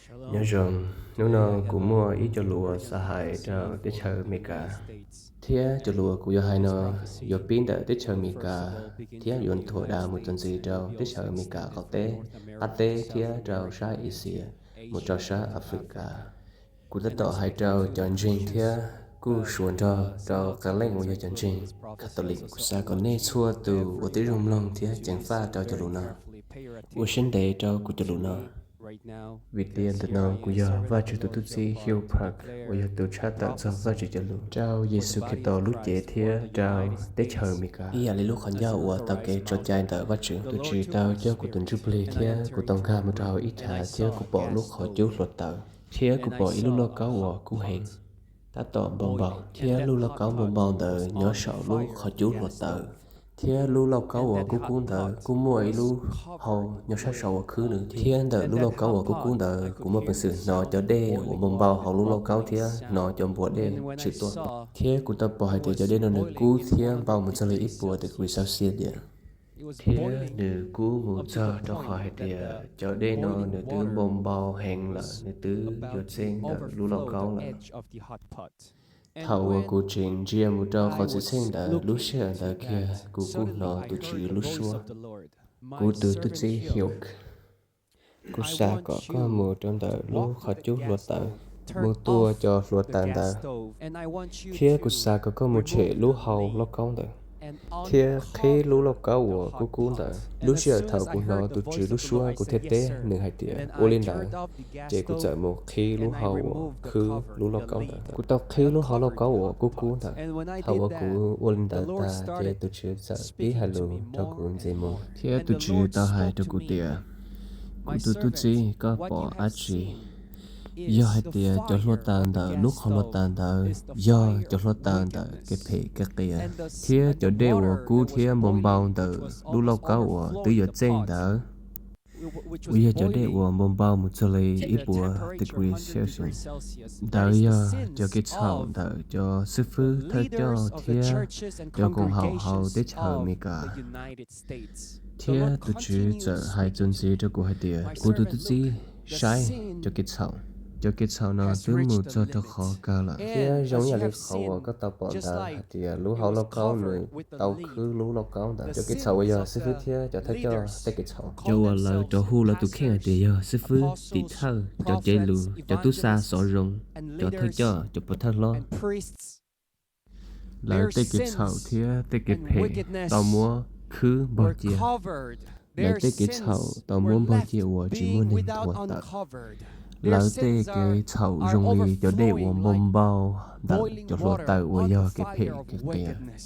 Nyob zoo, hnub no kuv muaj ib co lus uas xav hais rau teb chaws Amelikas, thiab cov lus uas kuv yuav hais no yuav pib ntawm teb chaws Amelikas thiab yuav nthuav dav mus txuas ntxiv rau teb chaws Amelikas qaum teb, qab teb thiab rau sab Asia mus rau sab Africa. Kuv tab tom hais rau cov ntseeg thiab kuj suav nrog rau qee leej uas yog cov ntseeg Catholic. Kuv xav kom nej txhua tus ua tib zoo mloog thiab ceev faj rau cov lus no. Ua siab ntev rau kuv cov lus no, vim tias ntawm no kuv yog Vajtswv tus tub txib Hugh Park uas yog tus tshaj tawm txog Vajtswv cov lus rau Yexus Khetos lub cev thiab rau teb chaws Amelikas. Ib yam li lub qhov ncauj uas tau kev tso cai ntawm Vajtswv, tus Tswv tau coj kuv tus ntsuj plig thiab kuv tau nkag mus rau hauv ib chav thiab kuv pom lub qhov cub hluav taws, thiab kuv pom ib lub lauj kaub uas kub heev tab tom npau npau, thiab lub lauj kaub npau npau ntawd nyob saum lub qhov cub hluav taws, thiab lub lauj kaub uas kub kub ntawd kuj muaj ib lub hau nyob sab saud uas khwb nws, thiab ntawm lub lauj kaub uas kub kub ntawd kuv muaj peev xwm hnov cov dej uas npau npau hauv lub lauj kaub thiab hnov cov npuas dej tshwm tuaj. Thiab kuv tau pom hais tias cov dej no nws kub thiab npau mus txog li ib puas degree Celsius tiam, thiab nws kub mus txog rau qhov hais tias cov dej no nws twb npau npau heev lawm, nws twb yuav txeeb ntawm lub lauj kaub lawm. Thaum uas kuv tseem ntsia mus rau qhov xwm txheej ntawd, lub sij hawm ntawd kiag kuv kuj hnov tus Tswv lub suab, kuv tus tub txib Hugh, kuv xav kom koj mus rau ntawm lub qhov cub hluav taws, mus tua cov hluav taws ntawd, thiab kuv xav kom koj mus tshem lub hau lauj kaub ntawd, thiab qhib lub lauj kaub uas kub kub ntawd. Lub sij hawm thaum kuv hnov tus Tswv lub suab kuv thiaj teb nws hais tias ua li ntawd, ces kuv txawm mus qhib lub hau uas khwb lub lauj kaub ntawd. Kuv tau qhib lub hau lauj kaub uas kub kub ntawd. Thaum uas kuv ua li ntawd tag ces tus Tswv txawm pib hais lus rau kuv ntxiv mus, thiab tus Tswv tau hais rau kuv tias, kuv tus tub txib, koj pom dab tsi? Yog hais tias cov hluav taws ntawm lub qhov hluav taws ntawd yog cov hluav taws ntawm kev phem kev qias, thiab cov dej uas kub thiab npau npau ntawm lub lauj kaub uas twb yuav txeeg ntawd, uas yog cov dej uas npau npau mus txog li ib puas degree Celsius, ntawd yog cov kev txhaum ntawm cov xib fwb thawj coj thiab cov koom haum hauv teb chaws Amelikas. Thiab tus Tswv txawm hais txuas ntxiv rau kuv hais tias, kuv tus tub txib, saib cov kev txhaum. Cov kev txhaum no twb mus txog rau qhov kawg lawm, thiab zoo ib yam li qhov uas koj tau pom ntawd hais tias lub hau lauj kaub nws tau khwb lub lauj kaub ntawd. Cov kev txhaum uas yog xib fwb thiab cov thawj coj tej kev txhaum, cov uas lawv rov hu lawv tus kheej hais tias yog xib fwb, tim thawj, cov cev lus, cov tub xa xov zoo, cov thawj coj, cov pov thawj hlob, lawv tej kev txhaum thiab tej kev phem tau muab khwb npog cia. Lawv tej kev txhaum tau muab npog cia uas tsis muaj neeg nthuav tawm. Lawv tej kev txhaum zoo li cov dej uas npau npau ntawm cov hluav taws uas yog kev phem kev qias.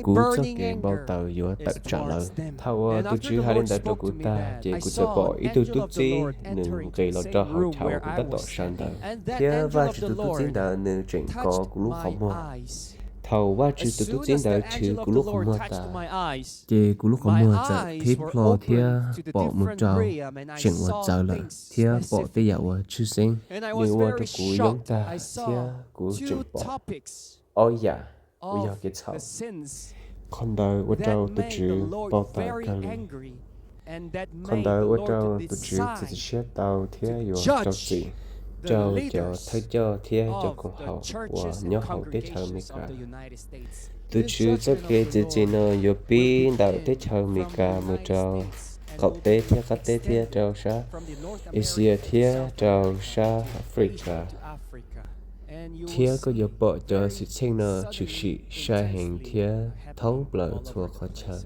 Kuv txoj kev npau taws yuav tawm tsam lawv. Thaum uas tus Tswv hais li ntawd rau kuv tag, ces kuv txawm pom ib tug tub txib nws nqis los rau hauv chav uas kuv tab tom sawv ntawd, thiab Vajtswv tus tub txib ntawd nws tseem kov kuv lub qhov muag. Thaum Vajtswv tus tub txib ntawd chwv kuv lub qhov muag tas, ces kuv lub qhov muag txawm qhib plho thiab pom mus rau seem uas txawv lawm thiab pom tej yam uas tshwj xeeb. Nws ua rau kuv yoob tag thiab kuv tseem pom ob yam uas yog kev txhaum. Qhov ntawd ua rau tus Tswv npau taws kawg li. Qhov ntawd ua rau tus Tswv txiav txim siab tau thiab yuav rau txim rau cov thawj coj thiab cov koom haum uas nyob hauv teb chaws Amelikas. Tus Tswv txoj kev txiav txim no yuav pib ntawm teb chaws Amelikas mus rau qaum teb thiab qab teb thiab rau sab Asia thiab rau sab Africa. Thiab koj yuav pom cov xwm txheej no tshwm sim sai heev thiab thoob plaws txhua qhov chaw.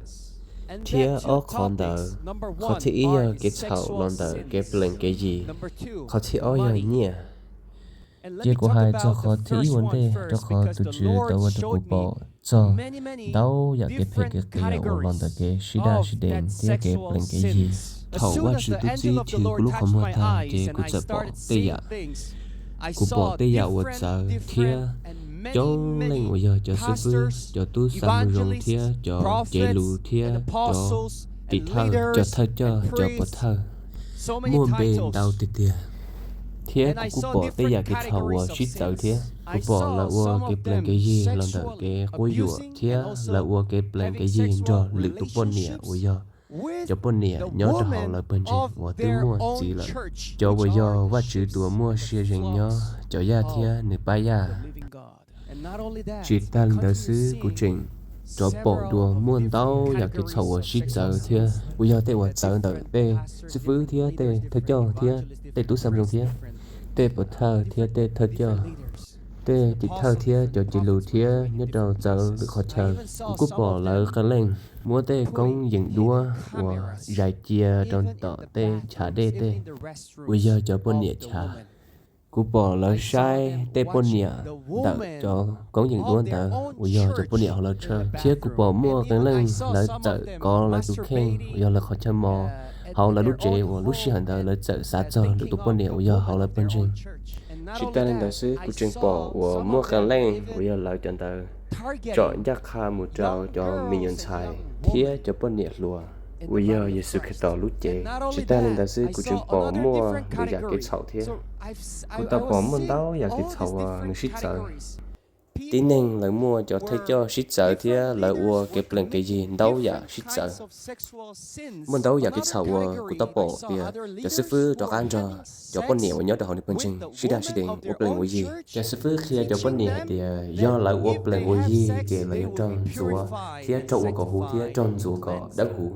Thiab ob qhov ntawd, qhov thib ib yog kev txhaum los ntawm kev plees kev yi, qhov thib ob yog nyiaj. Cia kuv hais txog qhov thib ib ua ntej, rau qhov tus Tswv tau ua rau kuv pom txog ntau yam kev phem kev qias uas los ntawm kev sib daj sib deev thiab kev plees kev yi. Thaum Vajtswv tus tub txib chwv kuv lub qhov muag tag, ces kuv txawm pom tej yam. Kuv pom tej yam uas txawv thiab coob leej uas yog cov xib fwb, cov tub xa moo zoo thiab cov cev lus thiab cov tim thawj, cov thawj coj, cov pov thawj, muaj npe ntau tiag tiag. Thiab kuv kuj pom tej yam kev txhaum uas sib txawv thiab. Kuv pom lawv ua kev plees kev yig los ntawm kev quab yuam thiab lawv ua kev plees kev yig nrog lwm tus poj niam uas yog cov poj niam nyob rau hauv lawv pawg ntseeg uas twb muaj txiv lawm, cov uas yog Vajtswv tus uas muaj sia ze es nyob, cov yaj thiab nws pab yaj. Tsis tas li ntawd xwb, kuv tseem rov pom dua muaj ntau yam kev txhaum uas sib txawv thiab uas yog tej uas txawv ntawm tej xib fwb thiab tej thawj coj thiab tej tub xa zoo thiab tej pov thawj thiab tej thawj coj, tej tim thawj thiab cov cej lus thiab nyob rau txawv lwm qhov chaw. Kuv kuj pom lawv qee leej muab tej koob yeem duab uas zais cia rau tom tej chav dej tej uas yog cov poj niam chav. Kuv pom lawv saib tej poj niam ntawm cov koob yeem duab ntawd uas yog cov poj niam hauv lawv chaw, thiab kuv pom muaj qee leej lawv txawm kov lawv tus kheej uas yog lawv qhov chaw mos hauv lawv lub tsev uas lub sij hawm ntawd lawv txawm xav txog lwm tus poj niam uas yog hauv lawv pawg ntseeg. Tsis tas li ntawd xwb, kuv tseem pom uas muaj qee leej uas yog lawv cov ntawd tsom ncaj qha mus rau cov me nyuam ntxhais thiab cov poj niam hluas uas yog Yexus Khetos lub cev. Tsis tas li ntawd xwb, kuv tseem pom muaj lwm yam kev txhaum thiab. Kuv tau pom muaj ntau yam kev txhaum uas nws sib txawv. Tib neeg lawv muaj cov thawj coj sib txawv thiab lawv ua kev plees kev yig ntau yam sib txawv. Muaj ntau yam kev txhaum uas kuv tau pom tias cov xib fwb rov qab nrog cov poj niam uas nyob rau hauv nws pawg ntseeg sib dag sib deev ua plees ua yig. Cov xib fwb qhia cov poj niam hais tias yog lawv ua plees ua yig ces lawv yuav raug ntxuav thiab raug ua kom huv thiab raug ntxuav kom dawb huv.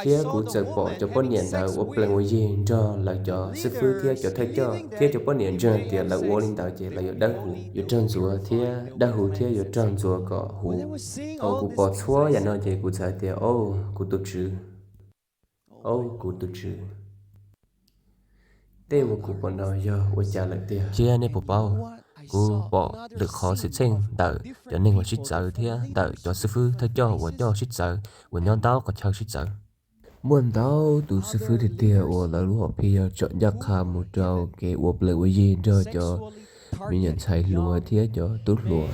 Thiab kuv txawm pom cov poj niam ntawd ua plees ua yig nrog lawv cov xib fwb thiab cov thawj coj, thiab cov poj niam ntseeg tias lawv ua li ntawd ces lawv yuav dawb huv, yuav raug ntxuav thiab dawb huv thiab yuav raug ntxuav kom huv. Thaum kuv pom txhua yam no ces kuv txawm hais tias, Au, kuv tus Tswv! Au, kuv tus Tswv! Tej uas kuv pom no yog ua cas lawm tiag? Thiab nej puas paub, kuv pom lwm qhov xwm txheej ntawm cov neeg uas sib txawv thiab ntawm cov xib fwb thawj coj uas coj sib txawv uas nyob ntau qhov chaw sib txawv. Muaj ntau tus xib fwb tiag tiag uas lawv lub hom phiaj yog tsom ncaj qha mus rau kev ua plees ua yig nrog cov me nyuam ntxhais hluas thiab cov tub hluas.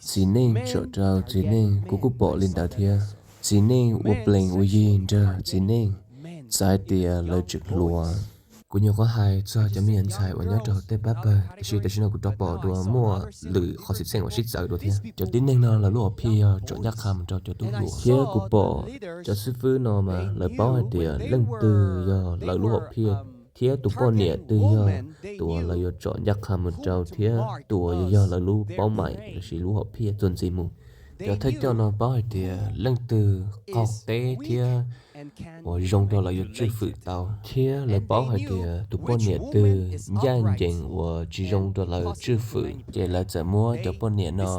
Txiv neej tsom rau txiv neej, kuv kuj pom li ntawd thiab. Txiv neej ua plees ua yig nrog txiv neej, xav hais tias lawv tseem hluas. Kuv nyuam qhuav hais txog cov me nyuam ntxhais uas nyob rau tej pab pawg, tiam sis tam sim no kuv rov pom dua muaj lwm qhov xwm txheej uas sib txawv dua thiab. Cov tib neeg no lawv lub hom phiaj yog tsom ncaj qha mus rau cov tub hluas, thiab kuv pom cov xib fwb no mas lawv paub hais tias leej twg yog lawv lub hom phiaj thiab tus poj niam twg yog tus uas lawv yuav tsom ncaj qha mus rau thiab tus uas yuav yog lawv lub paub maim lossis lub hom phiaj txuas ntxiv mus. Cov thawj coj no paub hais tias leej twg qaug qeb thiab uas zoo rau lawv yuav tswj fwm tau, thiab lawv paub hais tias tus poj niam twg ncaj ncees uas tsis zoo rau lawv tswj fwm ces lawv txawm muab cov poj niam no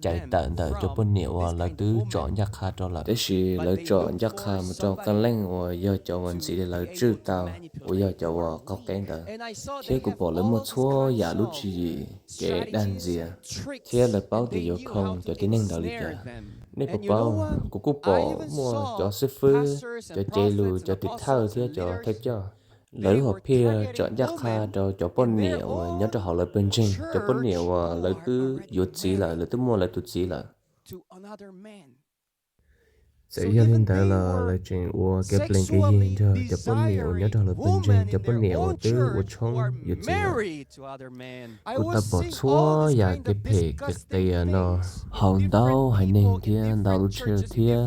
cais tawm ntawm cov poj niam uas lawv twb tsom ncaj qha rau lawm. Tiam sis lawv tsom ncaj qha mus rau qee leej uas yog cov uas ntxiv li lawv tswj tau, uas yog cov uas qaug qeb ntawd. Thiab kuv pom lawv muaj txhua yam lub tswv yim kev dag ntxias, thiab lawv paub tias yuav khoo cov tib neeg ntawd li cas. Nej puas paub, kuv kuj pom muaj cov xib fwb, cov cev lus, cov tim thawj thiab cov thawj coj, lawv lub hom phiaj tsom ncaj qha rau cov poj niam uas nyob rau hauv lawv pawg ntseeg, cov poj niam uas lawv twb yuav txiv lawm, lawv twb muaj lawv tus txiv lawm. Txawm yog li ntawd los lawv tseem ua kev plees kev yig nrog cov poj niam uas nyob rau lawv pawg ntseeg, cov poj niam uas twb ua tshoob yuav txiv lawm. Kuv tau pom txhua yam kev phem kev qias no hauv ntau haiv neeg thiab ntau lub tsheb thiab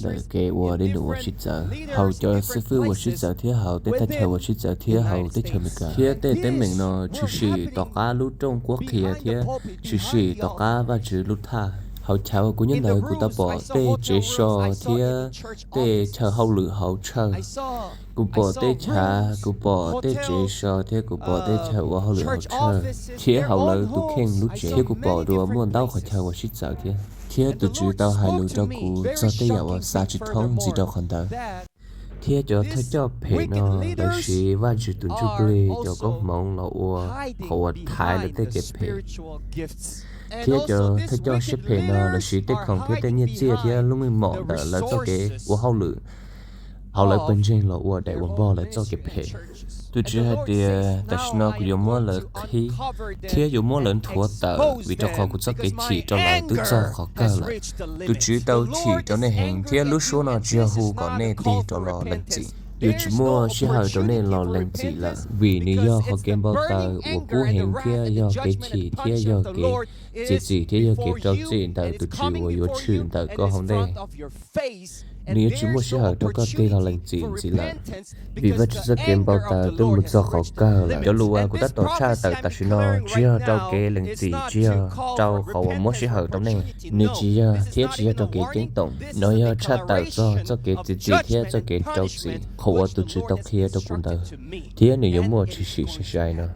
ntawm kev ua dej num uas sib txawv, hauv cov xib fwb uas sib txawv thiab hauv tej thaj chaw uas sib txawv thiab hauv teb chaws Amelikas thiab tej teeb meem no tshwm sim tom qab lub rooj kuab qhia thiab tshwm sim tom qab Vajtswv lub thaj. Hauv chav uas kuv nyob ntawd kuv tau pom tej tsev so thiab tej chaw hauj lwm hauv tshawj. Kuv pom tej chav, kuv pom tej tsev so thiab kuv pom tej chaw ua hauj lwm hauv tshawj thiab hauv lawv tus kheej lub tsev, thiab kuv pom dua muaj ntau qhov chaw uas sib txawv thiab. Thiab tus Tswv tau hais lus rau kuv txog tej yam uas xav tsis thoob ntxiv rau qhov ntawd. Thiab cov thawj coj phem no lawv siv Vajtswv tus Ntsuj Plig cov koob hmoov los ua qhov uas thaiv lawv tej kev phem. Thiab cov thawj coj siab phem no lawv siv tej khoom thiab tej nyiaj txiaj thiab lub meej mom ntawm lawv txoj kev ua hauj lwm hauv lawv pawg ntseeg los ua daim uas npog lawv txoj kev phem. Tus Tswv hais tias, tam sim no kuv yuav muab lawv qhib thiab yuav muab lawv nthuav tawm, vim rau qhov kuv txoj kev chim rau lawv twb txog qhov kawg lawm. Tus Tswv tau chim rau nej heev, thiab lub suab no tsis yog hu kom nej tig rov los lees txim. Yuav tsis muaj sij hawm rau nej los lees txim lawm, vim nws yog qhov kev npau taws uas kub heev thiab yog kev chim thiab yog kev txiav txim thiab yog kev rau txim ntawm tus Tswv uas yuav tshwm ntawm koj hauv ntej. Nws yuav tsis muaj sij hawm rau koj tig los lees txim ntxiv lawm, vim Vajtswv txoj kev npau taws twb mus txog qhov kawg lawm. Cov lus uas kuv tab tom tshaj tawm tam sim no tsis yog rau kev lees txim, tsis yog rau qhov uas muab sij hawm rau nej. Nws tsis yog thiab tsis yog rau kev ceeb toom. Nov yog tshaj tawm txog txoj kev txiav txim thiab txoj kev rau txim, qhov uas tus Tswv tau qhia rau kuv ntawd, thiab nws yuav muaj tshwm sim sai sai no.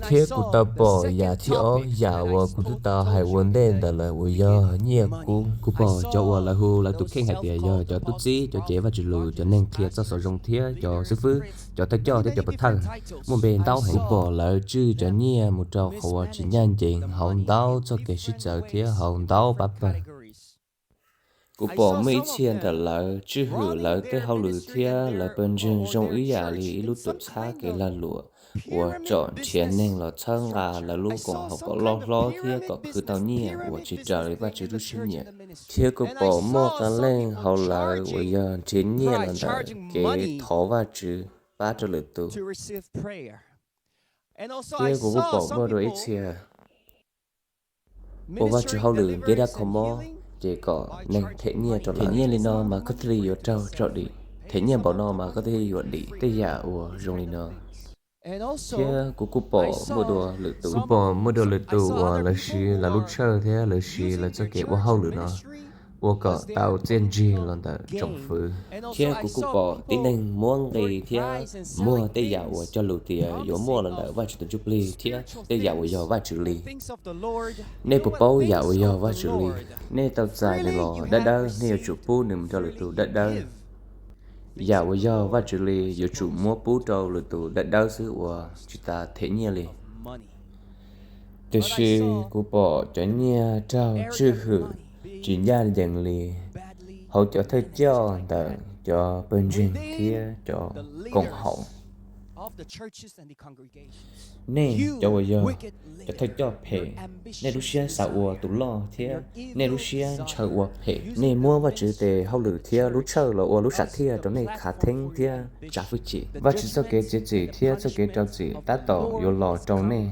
Thiab kuv tau pom yam thib ob, yam uas kuv twb tau hais ua ntej ntawd lawm uas yog nyiaj kub. Kuv pom cov uas lawv hu lawv tus kheej hais tias yog cov tub txib, cov cev Vajtswv lus, cov neeg qhia txoj xov zoo thiab cov xib fwb, cov thawj coj thiab cov pov thawj, muaj npe ntau heev. Kuv pom lawv tswj cov nyiaj mus rau qhov uas tsis ncaj ncees hauv ntau txoj kev sib txawv thiab hauv ntau pab pawg. Kuv pom muaj ib txhia ntawm lawv tswj hwm lawv tej hauj lwm thiab lawv pawg ntseeg zoo ib yam li ib lub tuam txhab kev lag luam uas tsom nrhiav neeg los txhawb nqa lawv lub koom haum kom loj hlob thiab kom khwv tau nyiaj uas tsis raws li Vajtswv lub siab nyiam. Thiab kuv pom muaj qee leej hauv lawv uas yog nrhiav nyiaj los ntawm kev thov Vajtswv pab rau lwm tus. Thiab kuv kuj pom muaj dua ib txhia ua Vajtswv hauj lwm ntiab dab kho mob, ces kom neeg them nyiaj rau lawv. Them nyiaj li no mas koj thiaj li yuav raug tso dim. Them nyiaj npaum no mas koj thiaj li yuav dim. Tej yam uas zoo li no. Thiab kuv kuj pom muaj dua lwm tus, kuv pom muaj dua lwm tus uas lawv siv lawv lub tshawj thiab lawv siv lawv txoj kev ua hauj lwm no ua kom tau txiaj ntsig los ntawm tsoom fwv. Thiab kuv kuj pom tib neeg muab nqi thiab muag tej yam uas cog lus tias yuav muaj los ntawm Vajtswv tus Ntsuj Plig thiab tej yam uas yog Vajtswv li. Nej puas paub yam uas yog Vajtswv li? Nej tau txais nws los dawb dawb, nej yuav tsum pub nws mus rau lwm tus dawb dawb. Yam uas yog Vajtswv li yuav tsum muab pub rau lwm tus dawb dawb xwb uas tsis tas them nyiaj li. Tiam sis kuv pom cov nyiaj raug tswj hwm tsis ncaj ncees li hauv cov thawj coj ntawm cov pawg ntseeg thiab cov koom haum. Nej cov uas yog cov thawj coj phem, nej lub siab xav ua tus loj thiab nej lub siab ntshaw ua phem. Nej muab Vajtswv tes hauj lwm thiab lub tshawj los ua lub sam thiaj rau nej khav theeb thiab tsa hwj chim. Vajtswv txoj kev txiav txim thiab txoj kev rau txim tab tom yuav los rau nej.